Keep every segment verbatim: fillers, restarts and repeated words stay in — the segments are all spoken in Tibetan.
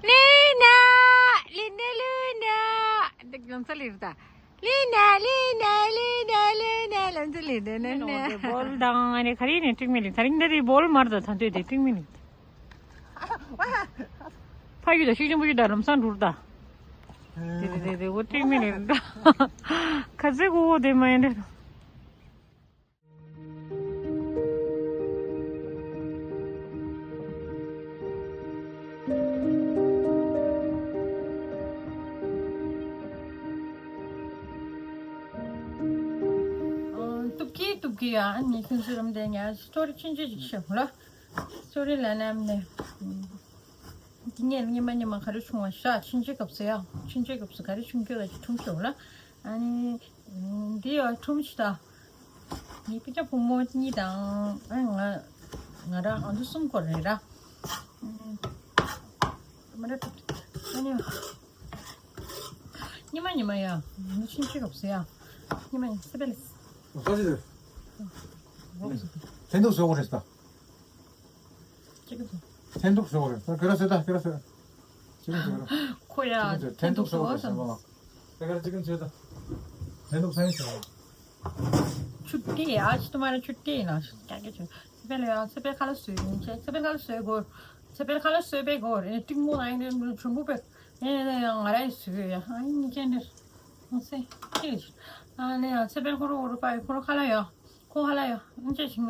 ལི་ན། ལི་ན་ལི་ན། འདི་ལོང་ཚ་ལིར་ད། ལི་ན་ལི་ན་ལི་ན་ལི་ན། ལོང་ཚ་ལིར་ད་ན་ན། བོལ་དང་ཨ་ནི་ག་རེ་ནས་ཀྲིག་མི་ལི། ད་རིང་འདི་རི་བོལ་མར་ད་ད་འདོད་དེ་ཀྲིག་མི་ལི། ཕ་ཡུལ་དང་ཤིག་ཅང་པོ་ཡུལ་དང་ལམ་སང་འགྲུར་ད། དེ་དེ་དེ་དེ་འོ་ཀྲིག་མི་ལི་ད། ཁ་ཚེ་གོ་བོ་དེ་མ་ཡིན་འདྲ། ཏུབ་ཀི་ཏུབ་ཀི་ཡ། ཨ་ནི་ཁྱོད་ཚོ་རམ་དེ་ཉ་སི་ཊོ་རི་ཆུང་ཆུང་ཅིག་ཤོད་ལ། སི་ཊོ་རི་ལ་ནམ་ནས། འདི་ངས་ཉི་མ་ཉི་མ་ག་རེ་བྱུང་བ་ཤ་ཆུང་ཆུང་སྐབས་སུ་ཡ། ཆུང་ཆུང་སྐབས་སུ་ག་རེ་བྱུང་ཁྱོད་ལ་ཁྲུམ་ཤོད་ལ། ཨ་ནི། འདི་ཡ་ཁྲུམ་ཆུ་ད། ངའི་སྤུན་ཀྱག་བུ་མོ་གཉིས་དང་ཨ་ང་། ང་རང་ང་ཚོ་གསུམ་སྐོར་རེད་ར། མ་རེད། ཨ་ནི། ཉི་མ་ཉི་མ་ཡ། ང་ཆུང་ཆུང་སྐབས་སུ་ཡ། ཉི་མ་ཡ་སེ་པེ་ལེ། ལྟ་ཞིག་རེད། ལྷན་ཐུག་བཟོ་དགོས་རེད་ད། ཅི་གི་ཚོ། ཐན་ཐུག་ཟེར་བ་རེད། ཁྱོད་རང་ཟེར་ད། ཁྱོད་རང་ཟེར། ཅི་གི་ཟེར། ཁོ་ཡ་ཐན་ཐུག་ཟེར་བ་རེད་ཟེར་བ། ཁྱོད་རང་ཅི་གི་ཟེར་ད། ཐན་ཐུག་ཟེར་ཟེར་བ། छुट्टी है आज तुम्हारा छुट्टी है ना क्या क्या छुट्टी पहले यार से पहले खाला सोए से पहले खाला सोए गोर से पहले खाला सोए पे गोर टिंगो लाइन चुंबू पे ए ngara soe ya ai ni kender no sé qué es ah ne se pehle koro oro pa koro khala ya ko khala ya nje ching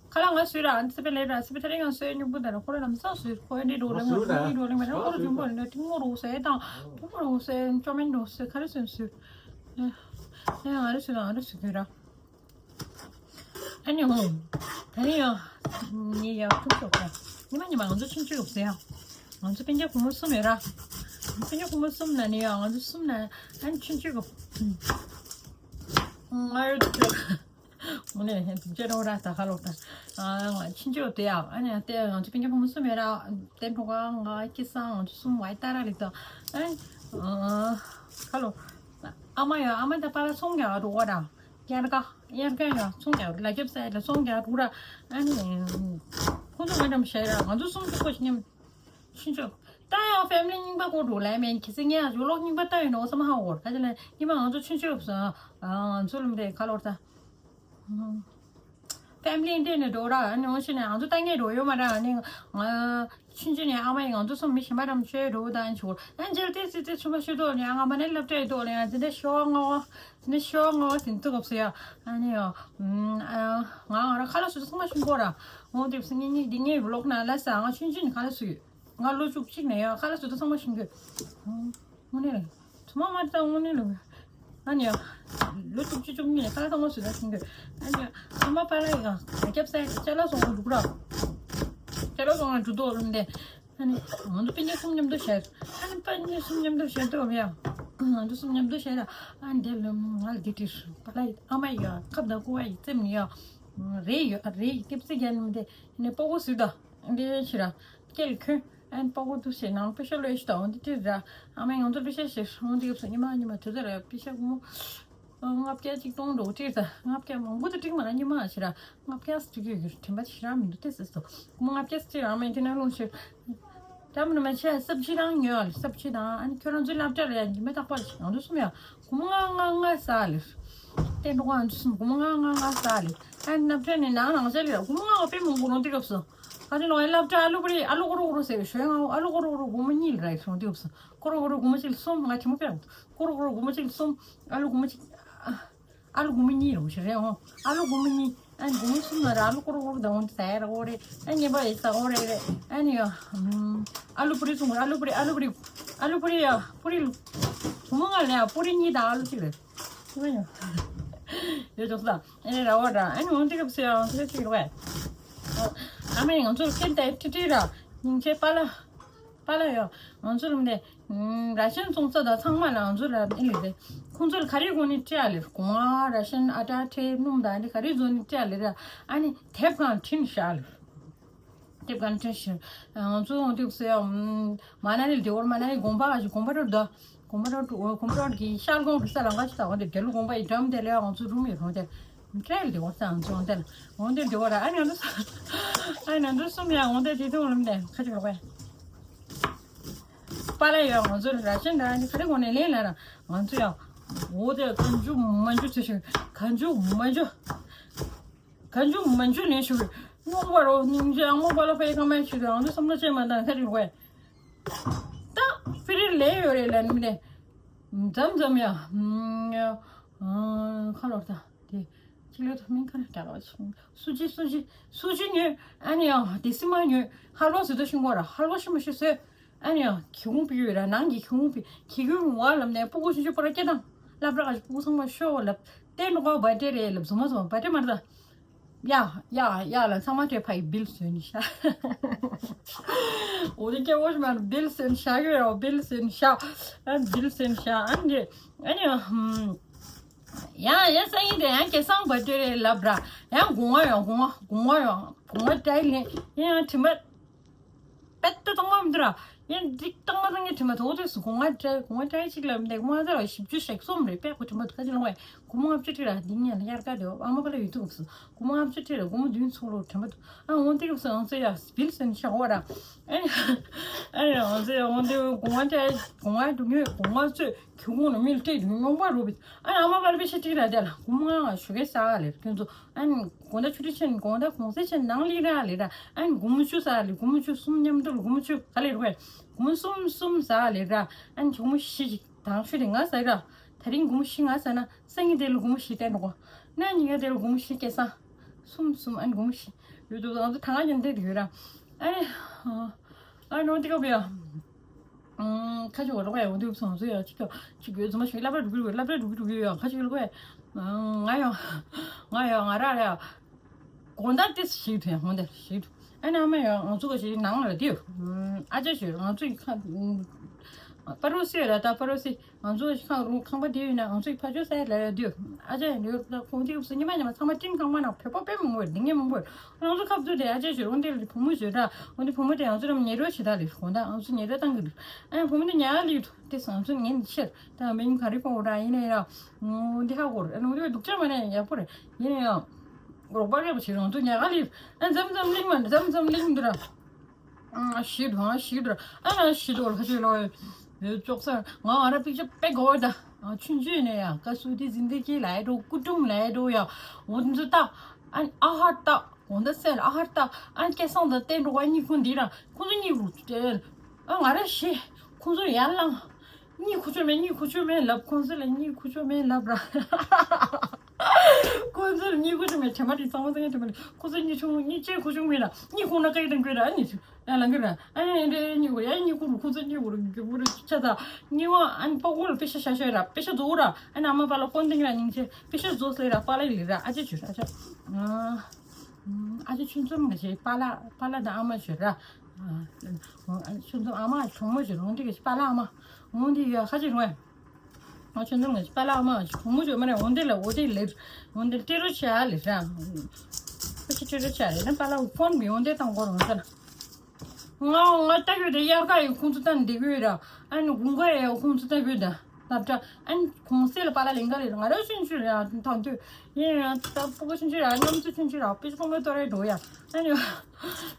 khala nga sura an se pehle ra se pehle nga sura ni bu da ko na sa sura ko ni do le nga ni do le ma ko ju mo ne ti mo ro se ta ti mo ro se cho men do se khala sen su ne ne ara sura ara sura ani ho tani ya ni ya tu so ka ni ma ni ma ndu chin chu se ya ndu pin ja ko mo sum era pin ja ko mo sum na ni ya ndu sum na an chin chu ko ngar དངོས་གནས་ཧན་ཅེ་རོ་ར་ད་ཁ་ལོ་ད། ཨ་ང་ཕྱིན་ཅི་རོ་དེ་ཡ། ཨ་ནི་དེ་ང་ཚོ་སྤུན་ཀྱག་ཕོ་མོ་གསུམ་ཡོད་ར། དེ་འགྲོ་ག་ང་སྐྱིད་སང་ང་ཚོ་གསུམ་བའི་ཏ་ར་ལི་ད། ཨ་ནི་ཁ་ལོ། ཨ་མ་ཡ་ཨ་མ་ད་པ་ལ་ཚོང་རྒྱག་འགྲོ་ག་ར། དབྱར་ཁ་དབྱར་ཁ་ཡ་ཚོང་རྒྱག་ལ་རྒྱབ་སའི་ལ་ཚོང་རྒྱག་འགྲོ་ར། ཨ་ནི་ཁོང་ཚོ་ང་འགྲམ་བྱས་ར་ང་ཚོ་གསུམ་ཐུག་པ་ཞིག་མཉམ། ཕྱིན་ཅི་རོ། ད་ཡང་ཕེ་མི་ལི་རྙིང་པ་གོ་འགྲོ་ལ་མེད་ཁྱེད་ཚོ་ངས་ཡང་ཇོ་ལོག་རྙིང་པ་ལྟ་ཡོད་ནོ་བསམ་ཧ་གོ་ག་ཅི་ལ་ཉི་མ་ང་ཚོ་ཆུང་ཆུང་ཡོད་སོང་། ང་ཚོ་ལུམ་རེ་ཁ་ལོར་ད། ཕེ་མི་ལི་འདྲེས་ནས་འགྲོ་ར་ཨ་ནི་འོ་ཤི་ནས་ང་ཚོ་ལྟ་ངས་འགྲོ་ཡོད་མ་ར་ཨ་ནི་ང་ཆུང་ཆུང་ནས་ཨ་མ་ཡིས་ང་ཚོ་སོང་མི་གཞན་པ་རམ་ཆོས་འགྲོ་ད་ཨ་ནི་ཆུ་གོ་ཨ་ནི་འཇལ་ཏེ་སི་ཏེ་ཆུ་མ་ཤི་དོ་ནས་ཨ་ང་མ་ནས་སློབ་གྲྭའི་དོ་ནས་ཨ་ཙི་ནས་ཤོ་ང་བ་ཙི་ནས་ཤོ་ང་བ་ཟིན་ཏུ་གོ་སི་ཡ་ཨ་ནི་ཡ་ང་ང་ར་ཁ་ལ་སུ་ཚང་མ་ཤུང་གོ་ར་འོ་དེ་སི་ངེ་ངེ་འདི་ངེ་བི་ལོག་ན་ལ་ས་ང་ཆུང་ཆུང་ནས་ཁ་ལ་སུ་ཡོད། ང་ལོ་བཅུ་གཅིག་ནས་ཡང་ཁ་ལག་བཟོ་ལྟ་ཚང་མ་ཤེས་གི། དངོས་གནས་ལ། ཚང་མ་མ་ལྟ་དངོས་གནས་ལ། ཨ་ནི་ཡང་། ལོ་བཅུ་གཅིག་བཅུ་གཉིས་ནས་ཁ་ལག་ཚང་མ་བཟོ་ལྟ་ཤེས་གི། ཨ་ནི་ཡང་། ཚང་མ་པཱ་ལགས་ཡང་། རྒྱབ་སའི་ཅ་ལག་བཟོ་འགྲོ་འདུག་ར། ཅ་ལག་བཟོ་འགྲོ་འདུག་རུང་དེ། ཨ་ནི། ང་ཚོ་སྤུན་ཀྱག་གསུམ་མཉམ་དུ་བཤད། ཨ་ནི་སྤུན་ཀྱག་གསུམ་མཉམ་དུ་བཤད་འདུག་ཡ། ང་ཚོ་གསུམ་མཉམ་དུ་བཤད་ལ། ཨ་ནི་དེ་ལ་ང་ལ་དེ་དྲིས། པཱ་ལགས་ཨ་མ་ཡ་ཁབ་དང་ཀུ་བ་ཡི་རྩེབ་ནི་ཡ། རེ་ཡོད་རེ་ཡི་ཀེབ་སི་རྒྱ་ནི་མི་དེ། ཨ་ནི་པོ་གོ་ཟུར་ད། འདི་ཕྱི་ར། སྐྱེལ་ཁྱོད། ཨན་པ་གོ་འདུག་ཟེར་ནང་པེ་ཤ་ལོས་ཤི་དང་འདི་ཏིར་ར། ཨ་མའི་ང་ཚོ་པེ་ཤ་ཤེར་འོང་འདི་གབ་སོ་ཉི་མ་ཉི་མ་དུ་དུ་ར་པེ་ཤ་གུ་མོ། ལྔ་བརྒྱ་གཅིག་སྟོང་འགྲོ་ཏིར་ད། ལྔ་བརྒྱ་མང་པོ་དུ་ཏིག་མ་ར་ཉི་མ་ཤི་ར། ལྔ་བརྒྱ་སི་ཏིག་ཡོད་གི་དྲན་པ་ཤི་ར་མི་འདུག་ཏེ་སི་སོ། གུ་མོ་ལྔ་བརྒྱ་སི་ཏིག་ཨ་མའི་དེ་ན་ལོང་ཤི། ད་མི་ནུ་མ་ཆེ་སབ་ཅི་རང་ཉོ་ཨ་ལི་སབ་ཅི་དང་ཨ་ནི་ཁྱོད་རང་ཚོའི་སློབ་གྲྭ་ལ་ཡ་ཉི་མ་རྟག་པར་ང་ཚོ་གསུམ་ཡ། གུ་མོ་ལྔ་ལྔ་ལྔ་ས་ལི། ཏེ་འགྲོ་ག་ང་ཚོ་གསུམ་གུ་མོ་ལྔ་ལྔ་ལྔ་ས་ལི། ཨ་ནི་སློབ་གྲྭ་ནས་ནང་ནང་ཆ་ལི་ར་གུ་མོ་ལྔ་ལྔ་དཔེ་མང་པོ་ལོང་ཏེ་གབ་སོ། ཁ་ཅིག་ལོ་ཨེ་སློབ་གྲྭ་ཨ་ལུ་པུ་རི་ཨ་ལུ་ཀོ་རོ་ཀོ་རོ་ཟེར་ཞོལ་ང་ཨ་ལུ་ཀོ་རོ་ཀོ་རོ་སྒོར་མོ་གཉིས་ལ་ར་ཡི་སོང་དེ་བབས་སོང་། ཀོ་རོ་ཀོ་རོ་སྒོར་མོ་གཅིག་ལ་གསུམ་ང་ཁྱི་མོ་ཕེབས། ཀོ་རོ་ཀོ་རོ་སྒོར་མོ་གཅིག་ལ་གསུམ་ཨ་ལུ་སྒོར་མོ་གཅིག་ཨ་ལུ་སྒོར་མོ་གཉིས་ར་འོང་ཞེས་རེད་འོང་ཨ་ལུ་སྒོར་མོ་གཉིས་ཨ་ནི་སྒོར་མོ་གསུམ་ལ་ར་ཨ་ལུ་ཀོ་རོ་ཀོ་རོ་ད་འོང་དེ་ཟ་ཡ་ར་ཨོ་རེད་ཨ་ནི་ཉེས་པ་ཡི་ཟ་ཨོ་རེད་རེད་ཨ་ནི་ཡ་ཨ་ལུ་པུ་རི་སོང་ཨ་ལུ་པུ་རི་ཨ་ལུ་པུ་རི་ཨ་ལུ་པུ་རི་ཡ་པུ་རི་ལུ་སྒོར་མོ་ལྔ་ལ་ཡ་པུ་རི་གཉིས་དང་ཨ་ལུ་གཅིག་རེད། ཡོད་ཅོག་ས། ཨེ་ར་བ་ར། ཨེ་ནི་འོང་དེ་སྐབས་སུ་ཡང་དེ་ཅིག་རེད། ཨ་མས་ང་ཚོར་སྐད་བརྡ་ཁྲིད་ཁྲིད་ར། སྙིང་རྗེ་པཱ་ལགས། པཱ་ལགས་ཡ། ང་ཚོ་ལ་འདི། ར་ཤན་བཙོང་ས་དང་ཚང་མ་ལ་ང་ཚོ་ལ་ཨེ་ལེ་རེད། ཁོང་ཚོ་ལ་ག་རེ་དགོས་ནི་སྤྲད་ཨ་ལེ། གོང་ཨ་ར་ཤན་ཨ་ཏྲ་ཁྲེ་སྣུམ་དང་འདི་ག་རེ་བཟོ་ནི་སྤྲད་ཨ་ལེ་ར། ཨ་ནི་དེབ་གང་ཁྲིད་ནི་བཞག་ཨ་ལེ། དེབ་གང་ཁྲིད་ཤི། ང་ཚོ་འོང་དུས་སེ་ཡ། མ་ན་ལི་དེ་བར་མ་ན་ལི་དགོན་པ་ག་ཞིག་དགོན་པ་ར་འདུག་དགོན་པ་ར་འདུག་དགོན་པ་ར་གི་ཤར་དགོན་གི་ས་ལ་འགའ་ཞིག་ད་འོང་དེ་དེ་ལུ་དགོན་པ་ཡི་འགྲམ་དེ་ལ་ཡ་ང་ཚོ་རུམ་ཡོད་རུང་དེ། ཁྲེལ་དེ་བར་ས་ང་ཚོ་འོང་དེ་ལ་འོང་དེ་དེ་བར་ཨ་ནི་ང་ཚོ་ཨ་ནི་ང་ཚོ་གསུམ་ཡ་འོང་དེ་དེ་དུང་རུམ་དེ་ཁ་ཅིག་ལོག་པས། པཱ་ལགས་ཡ་ང་ཚོ་ར་ཤན་འདྲ་ནི་ག་རེ་དགོས་ནས་ལེན་ལ་ར་ང་ཚོ་ཡ། འོ་དེ་གང་བྱུང་མང་བྱུང་ཚེ་ཞིག་གང་བྱུང་མང་བྱུང་། གང་བྱུང་མང་བྱུང་ལེན་ཞུ་གི། རྨོངས་པ་རོ་སྙིང་རྗེ་ཨ་མོ་པ་ལ་ཕའི་ཁ་མའི་ཞུ་གི་ང་ཚོ་བསམ་བློ་ཅན་མ་འདང་ཁ་ཅིག་ལོག་པས། ད་ཕི་རིར་ལས་ཡོད་རེད་ལ་ནི་མི་ལས། མཚམས་མཚམས་ཡ། ཁ་ལོར་ད་དེ། གཅིག་ལོ་ཐ་མིན་ཁ་ན་གྲགས་པ་སུ་ཅི་སུ་ཅི་སུ་ཅི་ཉོས། ཨ་ནི་ཡ་དེ་སི་མ་ཉོས། ཧལ་བ་ཟོས་དོ་ཤིང་གོ་ར་ཧལ་བ་ཤི་མ་ཤི་ཟོས། ཨ་ནི་ཡ་ཁྱི་གུང་པི་ཡོད་ར་ནང་གི་ཁྱི་གུང་པི་ཁྱི་གུང་བ་ལམ་ནས་སྤུ་གུ་ཆུང་ཆུང་པོ་ར་སྐྱེ་དང་། སླབ་ར་ག་ཅིག་སྤུ་གུ་ཚང་མ་ཤོ་ལབ། ཏེ་ནོ་ག་བ་ཏེ་རེད་ལབ་ཟུ་མ་ཟུ་མ་བ་ཏེ་མ་རེད་ད། ཡ་ཡ་ཡ་ལ་ཚང་མ་ཏེ་ཕ་ཡི་བིལ་ཟོས་ནི་ཤ། འོ་དེ་སྐྱེ་བོ་ཞིག་མ་རེད་བིལ་ཟོས་ནི་ཤ་གི་རེད་བིལ་ཟོས་ནི་ཤ། ཨ་བིལ་ཟོས་ནི་ཤ་ཨ་ནི་ཨ་ནི་ཧམ། ཡང་ཡང་སང་ཉིན་དེ་ཡང་སྐལ་བཟང་བ་དེ་རེད་ལབ་ར། ཡང་དགོང་བ་ཡང་དགོང་བ་དགོང་བ་ཡང་དགོང་བ་དྲ་ལེན་ཡང་ཡང་དྲི་མ། པད་ཏ་གཏོང་མ་མི་འདུག་ར། ཡང་འགྲིག་གཏོང་མ་གཏོང་ངའི་དྲི་མ་དོ་དོ་སུ་དགོང་བ་དྲ་དགོང་བ་དྲ་གཅིག་ལབ་འདེགས་མ་ཟེར་བ་བཞི་བཅུ་ཞིག་སོམ་རེད་པས་ཁོ་དྲི་མ་དུ་ཁ་ཅིག་ལོང་བས་སྒོར་མོ་ལྔ་བཅུ་ཁྲི་ར་འདི་ཉིད་ལ་དབྱར་ཁ་དེ་ཨ་མ་པ་ལ་ཡོད་དུ་སུ་སྒོར་མོ་ལྔ་བཅུ་ཁྲི་ར་སྒོར་མོ་བདུན་ཚོགས་ལོ་དྲི་མ་དུ་ཨ་འོང་དེ་གི་སུ་ཨང་ཚོ་ཡ་སྦིལ་སུན་ཤ་འོ་ར། ཨ་ཡ་ཨང་ཚོ་ཡ་འོང་དེ་དགོང་བ་དྲ་དགོང་བ་དུ་ཉོས་དགོང་བ་ཚོས། ཁྱོད་ཁོང་ལ་མི་ལ་སྤྲད་དུས་རྙོག་པ་རུ་བི། ཨ་ཨ་མ་པ་ལ་པེ་ཤ་སྤྲད་ར་དེ་ལ་སྒོར་མོ་ལྔ་ཞོགས་ཀས་ཟ་ག་ལེར་ཁྱོད་ཚོ་ཨ་ནི་དགོང་དག་ཆུ་ཚོད་ཆེན་དགོང་དག་གུང་སེང་ཆེན་ནང་ལི་ར་ལེ་ར་ཨ་ནི་སྒོར་མོ་བཅུ་ཟ་ག་ལེ་སྒོར་མོ་བཅུ་གསུམ་མཉམ་དུ་ལ་སྒོར་མོ་བཅུ་ག་ལེར་བས་སྒོར་མོ་གསུམ་གསུམ་ཟ་ག་ལེ་ར་ཨ་ནི་སྒོར་མོ་བཞི་ཞིག་དང་ཤོས་དེ་ང་ཟ་ར་ད་རིང་སྒོར་མོ་བཞི་ང་ཟ་ན་སང་ཉིན་དེ་ལ་སྒོར་མོ་བཞི་སྟེར་འགྲོ་གོ་ན་ཉིན་ག་དེ་ལ་སྒོར་མོ་བཞི་སྐལ་བཟང་གསུམ་གསུམ་ཨ་ནི་སྒོར་མོ་བཞི་ཡོད་དུ་ང་ཚོ་ད་ང་ཉན་དེ་དེ་ཡོད་ར་ཨ་ནི་ཨ་ནི་འོ་དེ་ག་བུ་ཡ། ཁ་ཅིག་འོ་རོགས་ཡ་འོ་འདུག་སོང་ཚོ་ཡ་གཅིག་གཅིག་གོས་རྫུན་མ་ཞིག་སློབ་གྲྭ་འགྲོ་གི་རེད་སློབ་གྲྭ་འགྲོ་གི་འགྲོ་གི་ཡ་ཁ་ཅིག་ལ་གོ་ཡ། ང་ཡང་ང་ཡང་ང་ར་ར་ཡ། དགོང་དག་ཏིས་ཞིག་ཐོན་འོ་འདི་ཞིག་ཐོན་ཨ་ནི་ཨ་མ་ཡང་ང་ཚོ་ག་ཞིག་ནང་ལ་དེ་ཨ་ཅག་ཞིག་ང་ཚོ་ཡི་ཁ་པ་རོ་སི་ཡ་ར་ད་པ་རོ་སི་ང་ཚོ་ག་ཞིག་ཁང་རུང་ཁང་པ་དེ་ཡོད་ན་ང་ཚོ་ཡི་ཕ་ཆོས་ས་ཡ་ལ་ཡ་དེ་ཨ་ཅག་ཡང་འདི་ཡོད་ད་ཁོང་དེ་ག་སི་ཉི་མ་ཉི་མ་ཚང་མ་སྤྲིན་གང་མ་ན་བོད་པ་དཔེ་མང་པོ་ཡོད་འདི་ངས་མང་པོ་ཡོད། ང་ཚོ་ཁ་བཙུགས་དེ་ཨ་ཅེ་ཞོར་འོན་ཏེ་ལ་བུ་མོ་ཞོར་ར་འོན་ཏེ་བུ་མོ་དེ་ང་ཚོ་རམ་ཉེ་རོ་ཞེ་དྲག་ལས་དགོང་དག་ང་ཚོ་ཉེ་རོ་བཏང་གི་འདུག་ཨ་ཡང་བུ་མོ་དེ་ཉག་ལས་འདུག་དེ་ང་ཚོ་ངན་ཆེར་ད་མིང་ག་རེ་པོ་ར་ཡིན་ནའི་ར་འོན་ཏེ་ཧ་གོ་ར་ཨ་ནི་འོན་ཏེ་སྡུག་ཅག་མ་ནས་ཡག་པོ་རེད་ཡིན་ནའི་ཡང་རོགས་པ་རེད་པ་བྱེད་རང་ཚོ་ཉག་ལས་ཨ་འཛམ་འཛམ་གླིང་མ་འཛམ་འཛམ་གླིང་འདུག་ར། ཨ་ཞིག་འགྲོ་ཨ་ཞིག་འགྲོ་ཨ་ན་ཞིག་འགྲོ་ལ་ཁ་ཆེ་ལོ། ཡོད་ཅོག་ས་ང་ང་ར་པིག་ཅར་དཔེ་གོ་བ་ད། ཆུང་ཆུང་ནས་ཡ་ཀ་སུ་དི་ཟིན་དི་ཀི་ལའི་འགྲོ་ཀུ་ཏུམ་ལའི་འགྲོ་ཡ། འོ་འདི་ཚོ་ད། ཨ་ཨ་ཧར་ད། འོ་འདི་སེ་ལ་ཨ་ཧར་ད། ཨ་སྐལ་བཟང་དང་བསྟན་འགྲོ་བ་གཉིས་ཁུ་འདི་ར་ཁོ་ཚོ་གཉིས་རུ་སྤྲད། ཨ་ང་ར་ཤེས། ཁོ་ཚོ་ཡར་ལངས། གཉིད་ཁུག་ཆོག་མེད་གཉིད་ཁུག་ཆོག་མེད་ལབ་ཁོང་ཚོ་ལ་གཉིད་ཁུག་ཆོག་མེད་ལབ་ར། ཁོང་ཚོ་ལ་གཉིད་ཁུག་ཆོག་མེད་དྲན་པ་རེད་གཙང་མ་གཙང་ཡ་དྲན་པ་རེད་ཁོང་ཚོ་གཉིད་ཆུང་གཉིད་ཆེ་ཁུག་ཆོག་མེད་ལ་གཉིད་ཁུག་ན་སྐད་དང་སྐད་ར་ཨ་ནི་ཆུ་ཡང་ལང་གི་ར་ཨ་ནི་འདྲེ་གཉིད་ཁུག་ཡ་གཉིད་ཁུག་རུ་ཁོང་ཚོ་གཉིད་ཁུག་རུ་གི་བུ་རུ་ཆ་ཚ་གཉིད་བ་ཨ་ནི་པ་ཀོ་ལ་པེ་ཤ་ཤ་ཤ་ར་པེ་ཤ་རྫོགས་ར་ཨ་ནི་ཨ་མ་པ་ལ་ཀོན་ཏིང་ར་སྙིང་རྗེ་པེ་ཤ་རྫོགས་སེ་ར་པཱ་ལགས་ལི་ར་ཨ་ཅེ་ཆུ་ར་ཨ་ཅེ་ཨ་ཅེ་ཆུ་འཛོམས་ག་ཤེ་པཱ་ལགས་པཱ་ལགས་དང་ཨ་མ་ཆུ་ར་ཆུ་འཛོམས་ཨ་མ་གྲོགས་མོ་ཆུ་རོང་དེ་ག་ཤེ་པཱ་ལགས་ཨ་མ། འོང་དེ་ཡ་ཁ་ཅིག་རུང་ཨེ། ང་ཆུང་ཆུང་ངས་པཱ་ལགས་ཨ་མ་གྲོགས་མོ་ཆོས་མ་རེད་འོང་དེ་ལ་འོ་དེ་ལེར་འོང་དེ་ལ་སྤྲད་རོགས་བྱ་ལེ་ར། ཁ་ཅིག་སྤྲད་རོགས་བྱ་ལེ་ན་པཱ་ལགས་ཕོན་མི་འོང་དེ་བཏང་གོ་རུང་ས་ལ། ང་ང་ལྟ་གི་ཡོད་དེ་དབྱར་ཁ་ཡི་ཁོང་ཚོ་ལྟ་འདི་གི་ཡོད་ར་ཨ་ནི་དགུན་ཁ་ཡི་ཁོང་ཚོ་ལྟ་གི་ཡོད་ད་སློབ་གྲྭ་ཨ་ནི་གུང་སེང་ལ་པཱ་ལགས་ལེན་ག་ལེ་ར་ང་ར་ཆུང་ཆུང་ར་ཐང་དུས་ཡིན་ར་ད་སྤུ་གུ་ཆུང་ཆུང་ར་སྔོན་ཚོ་ཆུང་ཆུང་ར་དཔེ་ཆ་ཁོང་གི་ཏོ་རེ་འགྲོ་ཡ་ཨ་ནི།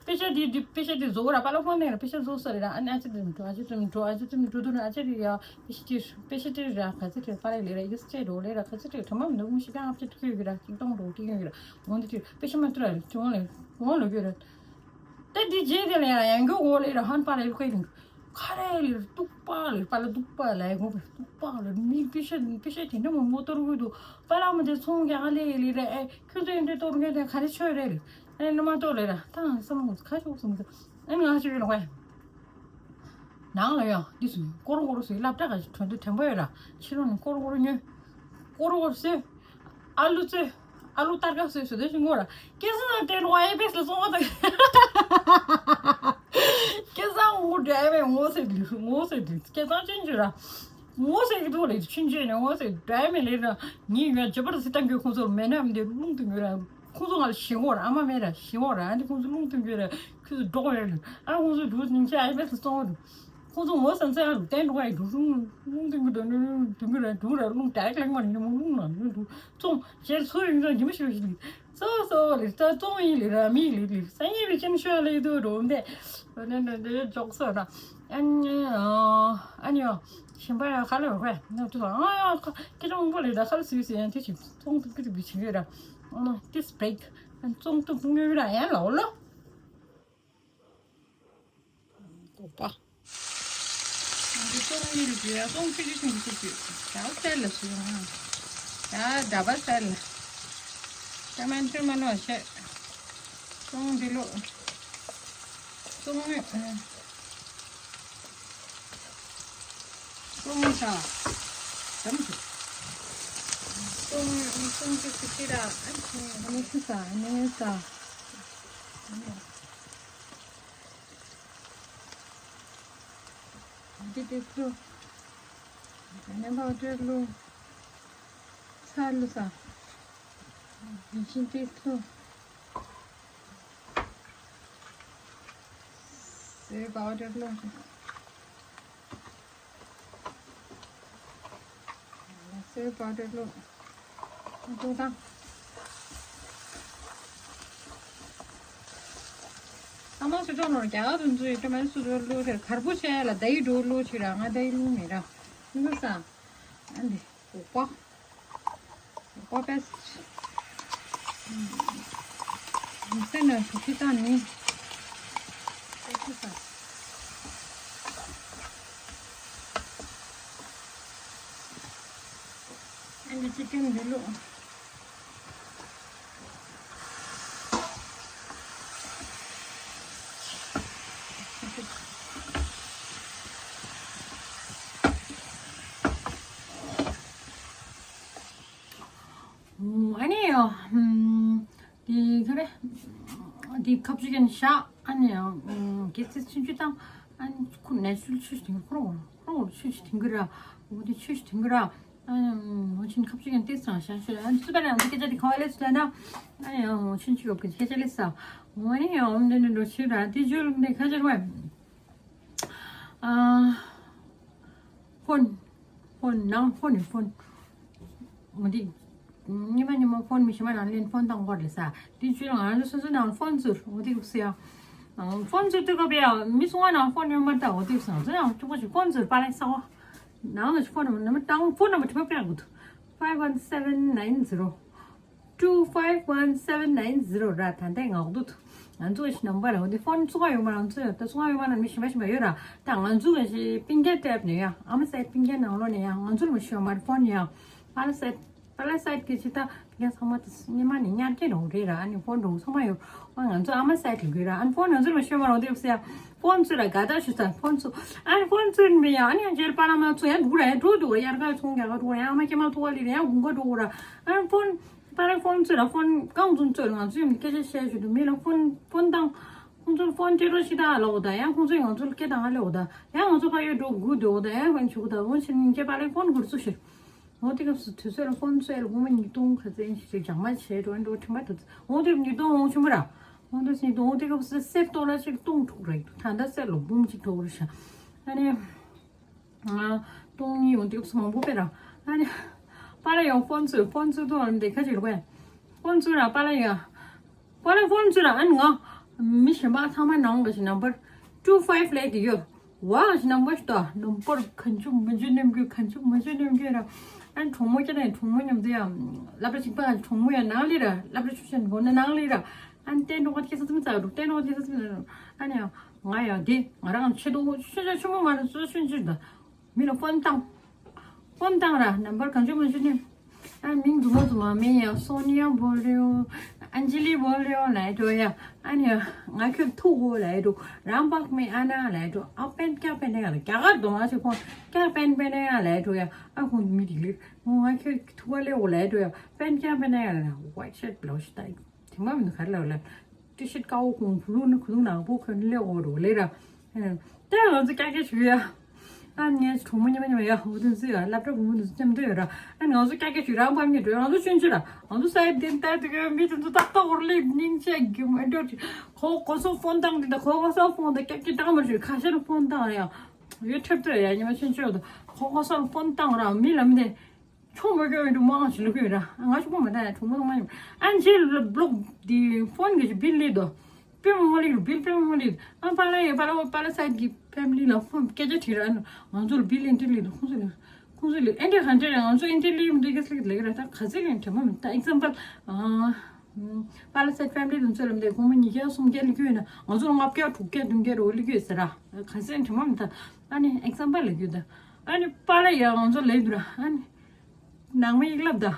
པེ་ཤ་དེ་དེ་པེ་ཤ་དེ་བཟོ་གོ་ར་པཱ་ལགས་ཕོན་ནས་ར་པེ་ཤ་བཟོ་ས་རེད་ར་ཨ་ནི་ཨ་ཅེ་དེ་མི་འགྲོ་ཨ་ཅེ་དེ་མི་འགྲོ་ཨ་ཅེ་དེ་མི་འགྲོ་དུ་ན་ཨ་ཅེ་དེ་ཡ་པེ་ཤ་དེ་པེ་ཤ་དེ་ར་ག་ཚོད་དེ་པཱ་ལགས་ལེ་ར་ཡིག་ཚད་འགྲོ་ལེ་ར་ག་ཚོད་དེ་དྲི་མ་མི་འདུག་མི་ཤི་ཀ་ཨ་ཅེ་དེ་ཁྱོད་གི་ར་ཅིག་གཏོང་འགྲོ་ཅིག་ཡོད་གི་ར་འོང་དེ་དེ་པེ་ཤ་མ་ཏུ་ར་ཅོང་ལེ་ཅོང་ལེ་གི་ར་ད་དེ་རྗེས་དེ་ལ་ཡ་ཡང་གི་འོ་ལེ་ར་ཧན་པཱ་ལགས་ལུ་ཁའི་རིང་ཁ་རེ་ལེ་ར་ཏུག་པཱ་ལེ་པཱ་ལགས་ཏུག་པཱ་ལེ་གོ་གི་ཏུག་པཱ་ལེ་མི་པེ་ཤ་པེ་ཤ་དེ་འདྲ་མོ་མོ་ཏོར་གི་འདུག་པཱ་ལགས་མ་དེ་ཚོང་རྒྱག་ལེ་ལེ་ར་ཨེ། ཁྱོད་ཚོ་ཡིན་དུས་གཏོར་མཁན་དེ་ག་རེ་ཆོས་རེད། ཨེ་ནི་མ་གཏོར་ལེ་ར་ད་ང་བསམ་ངོ་ཁ་ཤོག་སོང་ཟེར། ཨེ་ང་ཞིག་ལོག་ཨེ། ནང་ལ་ཡང་འདི་སུ་ཀོ་རོ་ཀོ་རོ་སུའི་སློབ་གྲྭ་ག་ཞིག་གྲོན་དུ་དྲན་པ་ཡོད་ར་ཕྱི་ལོགས་ནས་ཀོ་རོ་ཀོ་རོ་ཉོས། ཀོ་རོ་ཀོ་རོ་སུ། ཨ་ལུ་ཚོས། ཨ་ལུ་སྟར་ཀ་བཟོས་བཟོས་དེ་ཞིག་ངོ་ར། སྐལ་བཟང་དང་ཏན་ལོ་ཨའི་པེ་སི་ལ་སོང་བ་དང་། སྐལ་བཟང་ངོ་འདྲ་བའི་ངོ་ཟེར་དུས་ངོ་ཟེར་དུས་སྐལ་བཟང་ཅན་ཅུ་ར། ངོ་ཟེར་གི་འདུག་ལེ་ཆུན་ཆུན་ནས་ངོ་ཟེར་འདྲ་མེད་ལེ་ར། ངའི་ཡོད་ཇི་པར་སི་ཏང་གི་ཁོང་ཚོར་མེད་ན་མི་འདི་རླུང་དུ་ངོ་ར། ཁོང་ཚོ་ང་ལ་ཞེ་ངོ་ར། ཨ་མ་མེད་ར་ཞེ་ངོ་ར། ཨ་འདི་ཁོང་ཚོ་རླུང་དུ་ངོ་ར། ཁོང་ཚོ་འགྲོ་བ་རེད། ཨ་ཁོང་ཚོ་འདུག་ཉིན་ཆ་ཨའི་པེ་སི་སོང་བ་འདུག་ཁོང་ཚོ་ངོ་སང་སང་རུ་བསྟན་འགྲོ་བ་ཡི་འགྲོ་རུང་རླུང་དུ་མི་འགྲོ་ནུ་དུ་མི་ར་འགྲོ་ར་རླུང་དྲག་ལེགས་མ་ནི་མོ་རླུང་ལ་ནུ་འགྲོ་ཙོང་བྱས་ཚོ་ཡིན་ཙང་ཉི་མ་ཤི་རུ་ཞིག་ལི་ཙོ་ཙོ་ལི་ཙ་ཙོང་ཡིན་ལི་ར་མི་ལི་ལི་ས་ཉི་རི་ཅན་ཤོ་ལི་དུ་རོ་འདེ་ནི་ནི་ནི་ཇོག་སོ་ར། ཨ་ནི་ཨ་ནི་ཨོ་ཤིམ་པ་ཡ་ཁ་ལོ་ར་ཁ་ནི་དུ་ཨ་ཡ་ཁ་ཁེ་ཅང་པོ་ལི་ར་ཁ་ལ་སུ་སུ་ཡན་དེ་ཞིག་ཙོང་དུ་ཀི་དུ་བི་ཆི་ར། ཨ་ནི་ཏིས་བྲེག་ཨ་ནི་ཙོང་དུ་ཕུང་ཡོད་ར་ཡ་ལོ་ལོ། དོག་པ། འདི་སོང་ཡིན་རྒྱུ་ཡ་སོང་ཆུ་ཆུ་ཆུ་ཆུ་ཆུ། ད་སལ་ལ་སུ་ཡོང་ཨ། ད་ད་བ་སལ་ལ། ད་མན་ཆུ་མ་ནོ་ཤེ། སོང་འདི་ལོ། སོང་ངེ། སོང་ས། དམ་ཆུ། སོང་སོང་ཆུ་ཆུ་ཆུ་ར། ཨ་ནི་ཆུ་ས་ཨ་ནི་ས། འདི་དེ་ཚོ། ནེ་པའོ་ཌར་ལོ། ཚ་ལོ་ས། ཡིན་ཤིན་དེ་ཚོ། སོའི་པའོ་ཌར་ལོ། སོའི་པའོ་ཌར་ལོ། ཏོག་ཏང་། ཨ་མ་སུ་ཏོ་ནོར་རྒྱ་གར་དུ་འཛུལ་ཡོད་དེ་མ་སུ་ཏོ་ལོ་དེ་གར་པོ་ཆེ་ལ་ད་ཡི་འགྲོ་ལོ་ཆེ་ར་ང་ད་ཡི་ལུང་མེད་ར། འདི་ས། ཨ་འདི་འོག་པ། འོག་པ་པས། འདི་ས་ན་ཤུ་ཤི་ཏང་ནི། ཨ་འདི་ས། ཨ་འདི་ཅི་ཀེན་འདི་ལོ། ཨ་ནི་ཡོ། དེ་ག་རེ། དེ་ཁབ་ཅིག་ཀན་ཤ། ཨ་ནི་ཡོ། གེ་ཚེ་ཆུན་ཆུ་དང་། ཨ་ནི་ཁོ་ནས་ཆུ་ཆུ་དེང་ཁོ་རང་ཁོ་རང་ཆུ་ཆུ་དེང་གི་ར། འོ་དེ་ཆུ་ཆུ་དེང་གི་ར། ཨ་ནི་འོ་ཆུན་ཁབ་ཅིག་ཀན་ཏེ་སང་ཤ་ཤ། ཨ་ནི་སུ་པ་ལ་ཨ་ནི་སྐད་ཆ་དེ་ཁ་བ་ལས་སུ་ལ་ན། ཨ་ནི་འོ་ཆུན་ཆུ་ཡོ་གི་སྐད་ཆ་ལས་ས། འོ་ནི་ཡོ་འོ་འདི་འདི་འགྲོ་ཆུ་ར་དེ་ཇོ་ལུང་དེ་ཁ་ཆར་བ། ཨ། ཕོན། ཕོན་ནང་ཕོན་ནི་ཕོན། མོ་དེ། ཉི་མ་ཉི་མ་ཕོན་མི་ཤི་མ་ནང་ལེན་ཕོན་དང་གོར་ལེ་ས། དེ་བཅུ་ང་རང་ཚོ་སོ་སོ་ནང་ཕོན་ཚུར་འོ་དེ་ཟེར་ཡ། ཕོན་ཚུར་དུ་ག་བེ་ཡ་མི་སུ་ང་ནང་ཕོན་ཡོད་མ་ད་འོ་དེ་སང་ཚོ་ཡང་ཅུ་པོ་ཞིག་ཕོན་ཚུར་པ་ལེ་ས་བ། ནང་ལ་ཕོན་ནམ་བར་དང་ཕོན་ནམ་བར་དྲི་མ་སྤེལ་དགོས། five one seven nine zero two five one seven nine zero ར། ད་ལྟའི་ངག་ཏུ་ང་ཚོ་ཞིག་ནམ་པར་འོ་དེ་ཕོན་ཚུགས་ཡོད་མ་རང་ཚོ་ཡོད་ད་ཚུགས་ཡོད་མ་རང་མི་ཞིམ་པ་ཞིམ་པ་ཡོད་ར། ད་ང་ཚོ་གི་ཞིག་པིན་རྒྱ་ཏེབ་ནས་ཡ་ཨ་མ་སའི་པིན་རྒྱ་ནང་ལོགས་ནས་ཡ་ང་ཚོ་ལ་མི་ཤོད་མར་ཕོན་ཡ་པ་ལ་སའི་པ་ལ་སའི་གི་ཞིག་ད་པིན་རྒྱ་ཚང་མ་ད་སྙེ་མ་ནས་ཉར་གྱི་རོགས་རེད་ར། ཨ་ནི་ཕོན་རོགས་ཚང་མ་ཡོད། ཨ་ང་ཚོ་ཨ་མ་སའི་གི་དགོས་ར། ཨ་ནི་ཕོན་ང་ཚོ་ལ་མི་ཤོད་མ་རང་དེ་ཡོད་ཟེར་ཡ་ཕོན་ཚུ་ར་དགའ་ད་ཞུ་ས་ཕོན་ཚུ། ཨ་ནི་ཕོན་ཚུ་མི་ཡ་ཨ་ནི་ཡ་རྗེར་པ་ལ་མ་ཚུ་ཡ་འདུག་ར་ཡ་འགྲོ་འདུག་ར་ཡར་ག་ཚོང་རྒྱག་ག་འགྲོ་ར་ཡ་ཨ་མ་སྐྱེ་མ་ཐོག་ག་ལི་ར་ཡ་དགུན་ཁ་འགྲོ་གོ་ར། ཨ་ནི་ཕོན། པ་ར་ཕོན་ཚུ་ར་ཕོན་རྐང་བཙུན་ཚོས་ང་ཚོ་ཡོད་སྐད་ཆ་བཤད་ཞུ་དུ་མི་ལ་ཕོན་ཕོན་བཏང་། ཁོང་ཚོར་ཕོན་སྤྲད་རོགས་ཤི་ད་ལོག་ད་ཡང་ཁོང་ཚོས་ང་ཚོར་སྐད་བཏང་ང་ལོག་ད་ཡང་ང་ཚོ་ཕ་ཡོད་འགྲོ་དགོས་འདུག་ད་ཡང་ཕོན་ཆུག་ད་འོན་ཕྱིན་སྐྱེ་པ་ལས་ཕོན་གུར་ཚུ་ཤི། འོ་དེ་སྐབས་སུ་དུས་ཚོད་ལ་ཕོན་ཚུ་ལ་སྒོར་མོ་ཉིས་སྟོང་ཁ་ཚན་ཞིག་ཅིག་ཅང་མ་བྱས་འགྲོ་འགྲོ་ཁྲིམས་པ་དུ་འོ་དེ་ཉིས་སྟོང་འོང་ཆུང་མ་ར། འོ་དེ་ཉིས་སྟོང་འོ་དེ་སྐབས་སུ་གསེར་ཏོག་ལ་ཞིག་སྟོང་དྲུག་རེད་འདུག་ད་ལྟ་གསེར་ལོ་འབུམ་གཅིག་ཐོག་རེད་ཤག་ཨ་ནི། ང་སྟོང་གཉིས་ཡོང་དུས་སྐབས་སུ་མང་པོ་སྤེལ་ར། ཨ་ནི། པཱ་ལགས་ཡང་ཕོན་ཚུར་ཕོན་ཚུར་དུ་འོང་འདི་ཁ་ཅིག་རུ་བས། ཕོན་ཚུར་ར་པཱ་ལགས་ཡ། པཱ་ལགས་ཕོན་ཚུར་ར་ཨ་ནི་ང་། མི་གཞན་པ་ཚང་མ་ནང་གི་ཞིག་ནམ་པར། two five ལས་དེ་ཡོད། བ་གི་ཞིག་ནམ་པར་ཞིག་ཏོ་ནམ་པར་གང་བྱུང་མི་བྱུང་ནམ་རྒྱུན་གང་བྱུང་མི་བྱུང་ནམ་རྒྱུན་ར། ཨ་ནི་གྲོགས་མོ་སྐྱེ་ནས་གྲོགས་མོ་མཉམ་དུ་ཡ། སློབ་གྲྭ་གཅིག་པ་གི་གྲོགས་མོ་ཡ་ནང་ལི་ར་སློབ་གྲྭ་ཆུ་ཆེན་དགོན་ན་ནང་ལི་ར། ཨ་ནི་བསྟན་འགྲོ་བ་ཁྱེད་ས་ཙམ་ཙག་འགྲོ་བསྟན་འགྲོ་བ་ཁྱེད་ས་ཙམ་ཙག་འགྲོ། ཨ་ནི་ཡ། ང་ཡང་དེ་ང་རང་ཆེ་དོ་ཆེ་ཆེ་ཆེ་མོ་མ་རེད་སོ་ཆུན་ཆུན་དང་། མི་ལ་ཕོན་བཏང་། ཕོན་བཏང་ར་ནམ་པར་གང་བྱུང་མང་བྱུང་ནས། ཨ་མིང་རྫུན་མ་རྫུན་མ་མིང་ཡང་སོ་ནི་ཡ་བོ་རེའོ། ཨན་ཇི་ལི་བོ་རེའོ་ལབ་འགྲོ་ཡ། ཨ་ནི་ང་ཁྱོད་ཐུག་གོ་ལབ་འགྲོ། རང་པག་མེ་ཨ་ན་ལབ་འགྲོ། ཨ་པན་ཀྱ་པན་ཡ་ལ་རྒྱ་གར་གདོང་ཨ་ཆེ་ཁོང་ཀྱ་པན་པན་ཡ་ལབ་འགྲོ་ཡ། ཨ་ཁོང་མི་དེ་ལིར་ང་ཁྱོད་ཐུག་ག་ལེ་འོ་ལབ་འགྲོ་ཡ། པན་ཀྱ་པན་ཡ་ལ་ཝའི་ཤད་བློ་ཤི་ཏ་དེ་མ་མི་ག་ལ་ལ་ཏི་ཤད་ཀའོ་ཁོང་བུ་ལུ་ནི་ཁུ་ལུ་ནག་པོ་ཁོན་ལེ་འོ་རོ་ལེ་ར། ཨ་ནི་ང་ཚོ་ཀྱ་ཀྱ་ཞུ་ཡ། ཨ་ངའི་གྲོགས་མོ་ཉི་མ་ཉི་མ་ཡ་འུ་དུ་ཟི་ཡ་སློབ་གྲྭ་གོང་མོ་དུ་ཙམ་དུ་ཡོད་ར། ཨ་ནི་ང་ཚོ་ཀྱ་ཀྱ་ཞུ་རང་པར་ངས་འགྲོ་ང་ཚོ་ཆུན་ཆུ་ར། ང་ཚོ་ས་ཡ་དེ་ལྟར་དུ་གི་མི་དུ་ཚོ་ཏག་ཏག་འོར་ལེ་སྙིང་ཆ་གི་མ་འགྲོ་ཅི། ཁོ་ཁོ་ཚོ་ཕོན་བཏང་དེ་ད་ཁོ་ཁོ་ཚོ་ཕོན་ད་ཀྱ་ཀྱ་བཏང་མ་ཞུ་ཁ་ཤས་ཕོན་བཏང་ར་ཡ། ཡོད་ཁྲབ་ཏུ་ཡ་ཉི་མ་ཆུན་ཆུ་ཡོད་དོ། ཁོ་ཁོ་ཚོ་ཕོན་བཏང་ར་མི་ལམ་དེ། ཆུང་མ་སྐྱོ་ཡིན་འདུག་མང་ཞིག་ལ་སྐྱོ་ཡིན་ར། ང་ཆུང་མ་མ་ད་ཡ་གྲོགས་མོ་ཚང་མ་ཡིན། ཨ་ནི་ཆེ་ལ་བློག་དེ་ཕོན་གི་ཅིག་བིལ་ལེ་དོ། པེ་མ་མ་ལེ་རུ་བིལ་པེ་མ་མ་ལེ། ཨ་པ་ལ་ཡ་པ་ལ་པ་ལ་སའི་གི་ཕེ་མི་ལི་ལ་ཕོན་སྐད་ཆ་དྲིས་ར། ང་ཚོ་ལ་བིལ་ཨེན་ཏི་ལེ་དོ་ཁོང་ཚོ་ལ་ཁོང་ཚོ་ལ་ཨེན་ཏི་ག་འདྲ་ར། ང་ཚོ་ཨེན་ཏི་ལེ་མི་འདུག་གི་སླེ་ལེ་ར། ད་ག་ཚོད་ལེ་དྲན་མ་མི་ད་ཨེག་ཛམ་པལ་ཨ་པ་ལ་སའི་ཕེ་མི་ལི་དོ་ཚོ་ལ་མི་འདུག་གོང་མ་ཉིས་བརྒྱ་སུམ་བརྒྱ་ལེ་སྐྱོ་ཡིན་ན་ང་ཚོ་ལ་ལྔ་བརྒྱ་དྲུག་བརྒྱ་བདུན་བརྒྱ་རོ་ལེ་སྐྱོ་ཡིན་ཟེར་ར། ག་ཚོད་དྲན་མ་མི་ད་ཨ་ནི་ཨེག་ཛམ་པལ་ལ་སྐྱོ་ད། ཨ་ནི་པཱ་ལགས་ཡ་ང་ཚོ་ལབ་འདུག་ར། ཨ་ནི་ནང་མི་ཡིག་ལབ་ད།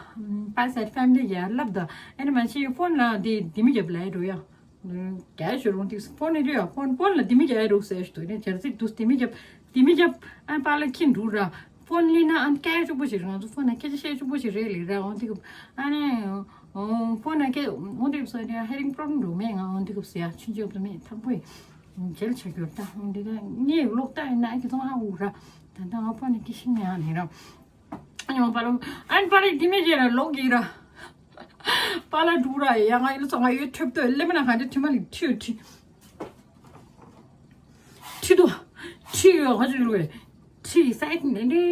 པཱ་ལགས་ཕེ་མི་ལི་ཡ་ལབ་ད། ཨ་ནི་མ་ཤི་ཕོན་ལ་དེ་དེ་མི་རྒྱབ་ལ་འགྲོ་ཡ། རྒྱ་ཞོ་རུང་ཏིག་ཕོན་ནི་རེད་ཡ། ཕོན་ཕོན་ལ་དེ་མི་རྒྱབ་རུག་ཟེར་ཞུ་དུ་ནི་ཇར་ཟིག་དུས་དེ་མི་རྒྱབ་དེ་མི་རྒྱབ། ཨ་པཱ་ལགས་ཁྱི་འགྲོ་ར། ཕོན་ལི་ན་ཨ་ནི་སྐད་ཆ་པོ་ཞིག་རེད། ང་ཚོ་ཕོན་ན་སྐད་ཆ་བཤད་ཆོག་པོ་ཞིག་རེད་ལེ་ར། འོན་ཏིག་ཨ་ནི་ཕོན་ན་སྐད་འོན་ཏིག་སོ་ནི་ཧེ་རིང་པོ་རོ་འགྲོ་མེད། ང་འོན་ཏིག་ཟེར་ཡ་ཆུན་ཆུ་ཡོད་མེད་ཐང་པོ་ཡིན། མཇལ་ཆ་གྱུར་ད་འོན་ཏིག་ངའི་ལོག་ལྟ་ཡིན་ན་ཨ་ཁྱི་ཚོ་ང་ཧ་གོ་ར། ད་ལྟ་ང་ཕོན་ན་སྐད་ཤིང་ནས་ཨ་ནི་ར། ཨ་ནི་པཱ་ལགས་ཨ་ནི་པཱ་ལགས་དེ་མི་རྒྱབ་ར་ལོག་གི་ར། པཱ་ལགས་འགྲོ་ར་ཡ། ང་ཡིན་ལ་ཚོ་ང་ཡོད་ཁྲབ་ཏོ་ལེ་མ་ན་ག་འདྲ་ཁྲི་མ་ལི་ཁྲི་ཡོད་ཁྲི། ཁྲི་དོ། ཁྲི་ཡོད་ཧ་ཅང་ལུས། ཁྲི་སའི་ནས་འདྲེ་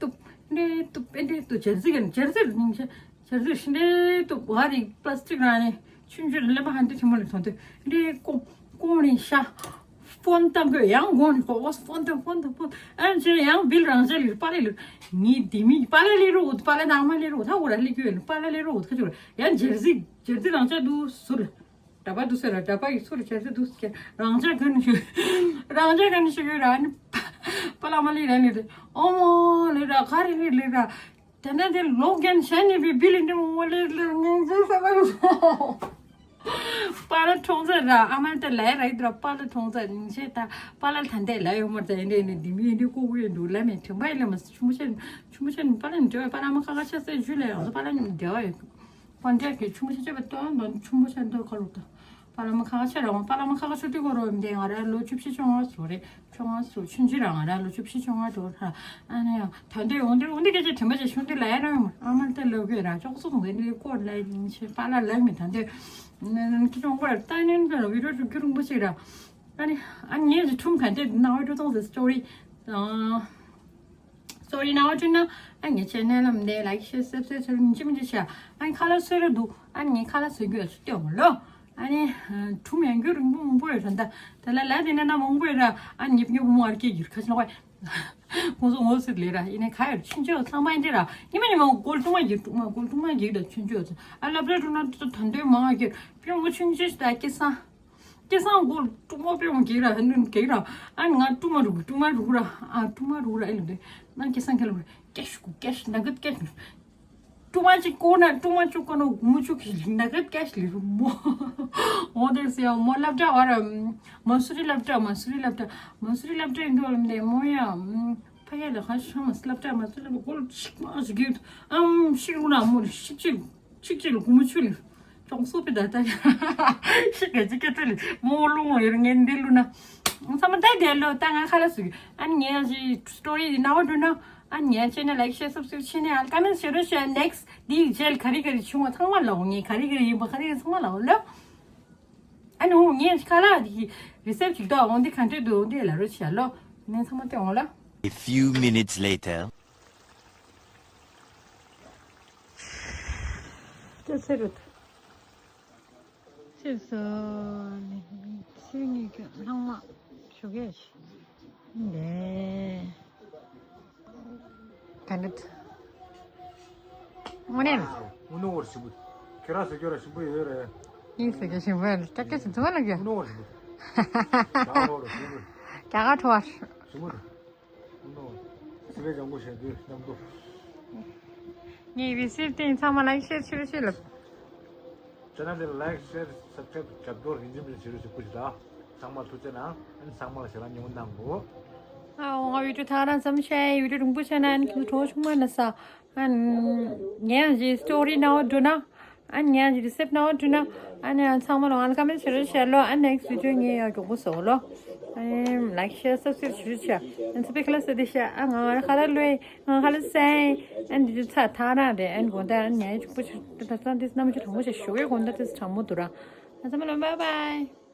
ཏུབ་འདྲེ་ཏུབ་འདྲེ་ཏུ་ཇར་ཟི་གན་ཇར་ཟི་རུ་ནིང་ཆ་ཇར་ཟི་ཤི་འདྲེ་ཏུབ་བ་རི་པ་ལ་སི་ཏིག་ར་ནི་ཆུན་ཆུན་ལེ་པ་ཧན་ཏི་ཆི་མོ་ལི་ཐོན་ཏེ་འདྲེ་ཀོང་ཀོང་ནི་ཤ་ཕོན་ཏམ་གོ་ཡང་གོང་ནི་ཧོ་ཧོ་ཕོན་ཏམ་ཕོན་ཏམ་ཕོན། ཨན་ཅེ་ཡང་བིལ་རང་ཅེ་ལི་པ་ལེ་ལི་ངི་དི་མི་པ་ལེ་ལི་རུ་པ་ལེ་ནང་མ་ལི་རུ་ཐ་འུ་ར་ལི་གུ་པ་ལེ་ལི་རུ་ཁ་ཅུ་ཡང་ཇར་ཟི་ཇར་ཟི་རང་ཅེ་དུ་སུ་ལ། གྲྭ་པ་འདུག་ཟེར་ར། གྲྭ་པ་ཡི་ཚུར་བྱས་ཏེ་འདུག་ཟེར། རང་ཅག་ག་ནས་ཤོད། རང་ཅག་ག་ནས་ཤོད་ཡོད་ར། ཨ་ནི་པ་ལགས་མ་ལི་ར་ལི་ར། ཨོ་མོ་ལི་ར་ག་རེ་ལི་ལི་ར། དེ་ནས་དེ་ལོག་རྒན་བྱས་ནས་བི་བི་ལི་འདི་མོ་ལི་ལི་ངན་ཚོད་ས་བ་ཡོད། པ་ལགས་གྲོང་ཚོ་ར་ཨ་མ་དེ་ལས་ར་ཡིད་ར། པ་ལགས་གྲོང་ཚོ་ཉིན་ཤས་ད་པ་ལགས་ད་འདས་ལས་ཡོད་མ་རེད། དེ་འདྲས་ནས་འདི་མི་འདི་ཀོ་ཀོ་ཡོད་འདུག་ལས་མེད་དྲན་པ་ཡིན་ལས་མ་ཆུ་མོ་ཆེ་ཆུ་མོ་ཆེ་པ་ལགས་འདྲ་བའི་པ་ལགས་མ་ཁ་ཁ་ཆ་སེ་ཇུ་ལས་ཡོང་ས་པ་ལགས་འདྲ་བ་ཡོད། པ་འདྲ་གི་ཆུང་ཆུང་ཆེ་བ་སྟོན་དང་ཆུང་མོ་ཆེ་འདོར་ཁ་ལུག་དང་། པ་ལགས་མ་ཁ་ཁ་ཆེ་རང་པ་ལགས་མ་ཁ་ཁ་ཆུ་དུས་གོ་རོ་འདི་ང་ར་ལོ་བཅུ་བཞི་བཅོ་ལྔ་སོ་རེད། བཅོ་ལྔ་སོ་ཆུང་ཆུང་རང་ང་ར་ལོ་བཅུ་བཞི་བཅོ་ལྔ་འགྲོ་ཧ། ཨ་ནི་ཡང་ད་འདོད་འོང་འདོད་འོང་འདི་སྐད་ཆ་དྲན་པ་ཆེ་ཆུང་དུས་ལ་ཡ་རང་ཡོང་ཨ་མ་ལྟ་ལོ་གོས་ར་ཅོག་སོ་ཐོང་གི་འདི་སྐོར་ལ་ཡིན་ཆེ་པ་ལགས་ལ་མི་ད་འདོད། ཁྱི་ཆུང་པར་ལྟ་ནན་པར་བི་རོ་ཅུ་རྒྱུ་རུང་པོ་ཞིག་ར། ཨ་ནི་ཨ་ངས་ཀྱི་ཁྲུམ་ག་འདོད་ནའོ་ཏུ་ཏོང་ཟེར་སི་ཊོ་རི། སོ་རི་ནའོ་ཏུ་ན། ཨ་ངའི་ཆེ་ནལ་ལམ་དེ་ལའིཀ་ཤེར་སབ་སི་ཀ་རབ་ཚུར་མི་ཅི་མི་ཅི་ཤ། ཨ་ནི་ཁ་ལག་སོས་ར་འདུག་ཨ་ནི་ངའི་ཁ་ལག་སོས་རྒྱུ་ཡ་ཚུར་སྟོན་མོ་ལོ། ཨ་ནི་ཁྲུམ་ཡང་རྒྱུ་རིང་པོ་མང་པོ་ཡོད་ར་ད། ད་ལ་ལ་དེ་ན་ན་མང་པོ་ཡོད་ར། ཨ་ནི་ཉིབ་ཉིབ་མོ་ཨར་ཀེ་གྱུར་ཁ་ཆེ་ལོག་ཁོང་ཚོ་ངོ་སེ་ལེ་ར་ཡིན་ནའི་ག་ཡོད་ཆུན་ཆོད་ཚང་མ་ཡིན་དེ་ར། ཉི་མ་ཉི་མ་སྒོར་ལྟུང་མ་གྱུར་ལྟུང་མ་སྒོར་ལྟུང་མ་གྱུར་ད་ཆུན་ཆོད་ཚང་ཨ་ལབ་ར་ལྟུང་ན་ད་འདོད་མང་ང་གྱུར་པི་ཡོང་གི་ཆུན་ཆོད་ད་སྐྱེ་སང་། སྐྱེ་སང་སྒོར་ལྟུང་མ་པི་ཡོང་གྱུར་ར་ཧན་ནུན་གྱུར་ར། ཨ་ང་ལྟུང་མ་རུག་ལྟུང་མ་རུག་ར་ཨ་ལྟུང་མ་རུག་ར་ཨེ་ལབ་དེ་ན་སྐྱེ་སང་ཁྱེད་ལབ་ར་ཀེ་ཤུ་ཀེ་ཤུ་ན་གད་ཀེ་ཤུ། ཀྲུང་མ་ཅིག་བསྐོར་ན་ཀྲུང་མ་ཅུག་ག་ནོ་གུ་མུ་ཅུག་གི་ན་ག་ཀེ་ཤི་ལི་རུ་མོ། འོ་དེ་སི་ཡ་མོ་སློབ་གྲྭ་བར་མ་སུ་རི་སློབ་གྲྭ་མ་སུ་རི་སློབ་གྲྭ་མ་སུ་རི་སློབ་གྲྭ་ཡིན་དུ་ལམ་དེ་མོ་ཡ་ཕ་གི་ལ་ཁ་ཤ་མ་སློབ་གྲྭ་མ་སུ་རི་སློབ་གོ་ལ་ཤིག་མ་ཞིག་གི་ཨམ་ཤིག་རུ་ན་མོ་ལི་ཤིག་ཅིག་ཤིག་ཅིག་ལ་གུ་མུ་ཅུག་ལི་ཅོང་སོ་པི་ད་ད་ཤིག་ག་ཅིག་ག་ཏུ་ལི་མོ་ལུང་ལ་ཡར་ངན་འདི་ལུ་ན་ཚ་མ་ད་དེ་ལོ་ད་ང་ཁ་ལ་སུ་གི་ཨ་ནི་ངས་ཅི་སི་ཊོ་རི་འདི་ན་བ་འགྲོ་ན། ཨ་ནི་ངའི་ཆེ་ནལ་ལའིཀ་ཤེར་སབ་སི་ཀ་རབ་བྱས་ནས་ཨ་ཀ་མེན་ཊི་བྱེད་རོགས་བྱས། ནེག་སི་ཊི་འདིའི་རྗེས་ལ་ག་རེ་ག་རེ་བྱུང་བ་ཚང་མ་ལབ་ངས་ག་རེ་ག་རེ་ཡིན་པ་ག་རེ་ག་རེ་ཚང་མ་ལབ་ལོ། ཨ་ནི་འོ་ངས་ཁ་ལག་འདི་རི་སེབ་ཅིག་ཏོ་འོང་འདི་ག་འདྲས་འདུག་འོང་འདི་ལབ་རོགས་བྱས་ལོ། ངས་ཚང་མ་སྟོན་འོང་ལ། A few minutes later. ཅི་ཟེར་རོ། ཚེས་སོ་ནི་ཚེས་གཉིས་ཀྱི་ལྷག་མ་ཞོགས་ཀས་ཤིག་འདས། ད་ནི་དངོས་གནས་ལ། དངོས་གནས་འོར་ཞིམ་པོ། ཁྱེད་རང་ཟེར་རྒྱུ་ར་ཞིམ་པོ་ཡོད་རེད། ཡིན་ཟེར་རྒྱུ་ཞིམ་པོ་ཡོད་རེད། ཀྱག་ཀྱག་ཞིམ་ཚོ་ལ་རྒྱུ། དངོས་གནས་འོར་ཞིམ་པོ། རྒྱ་གར་འོར་ཞིམ་པོ། རྒྱ་གར་འཕྲོ་བར། ཞིམ་པོ་རེད། དངོས་གནས་འོར། སི་པན་ལྗང་ཁུ་ཞལ་འདོན་མཉམ་དུ། ངའི་བི་སི་ཊི་དེ་ཚང་མ་ལའིཀ་ཤེར་བྱེད་རོགས་བྱེད་ལབ། channel དེ་ལའིཀ་ཤེར་སབ་སི་ཀ་རའིབ་རྒྱབ་སྐྱོར་ཡིན་གཅིག་མིན་གཅིག་བྱེད་རོགས་ཞེས་སྐུལ་ཞིག་དང་། ཚང་མ་ཐུགས་རྗེ་གནང་། ཨན་ཚང་མ་ལ་ཞེ་དྲག་ཉེ་བོ་གནང་གོ། ཨའོ་ང་བི་ཌི་ཡོ་ཐག་རང་ཙམ་བྱས། བི་ཌི་ཡོ་རིང་པོ་བྱས་ན་ཨན་ཁྱོད་གྲོགས་ཆུང་མ་ན་ས། ཨན་ངས་ཡང་ཞིག་སི་ཊོ་རི་ནང་འགྲོ་ན། ཨན་ངས་ཡང་ཞིག་རི་སེབ་ནང་འགྲོ་ན། ཨན་ཡང་ཚང་མ་ལ་ང་ལ་ཀ་མེན་ཊི་བྱེད་རོགས་བྱས་ལོ། ཨན་ནེག་སི་ཊི་བི་ཌི་ཡོ་ངས་ཡང་མགྱོགས་པོ་བཟོ་ལོ། ཨན་ལའིཀ་ཤེར་སབ་སི་ཀ་རའིབ་བྱེད་རོགས་བྱས། ཨན་ཚ་པེ་ཁ་ལ་ས་དེ་ཤ། ཨ་ང་ང་ཁ་ལ་ལོས། ང་ཁ་ལ་སའི། ཨན་འདི་ཚོ་ཚ་ཐག་རང་རེད། ཨན་དགོང་དག་ཨན་ཉལ་ཆུག་པོ་ཆུ་ད་ཚང་དེ་རྣམ་ཆུ་གྲང་མོ་ཆ་ཞུ་བའི་དགོང་དག་དེ་གྲང་མོ་འདུག་ར། ཨན་ཚང་མ་ལ་བྷའི་བྷའི།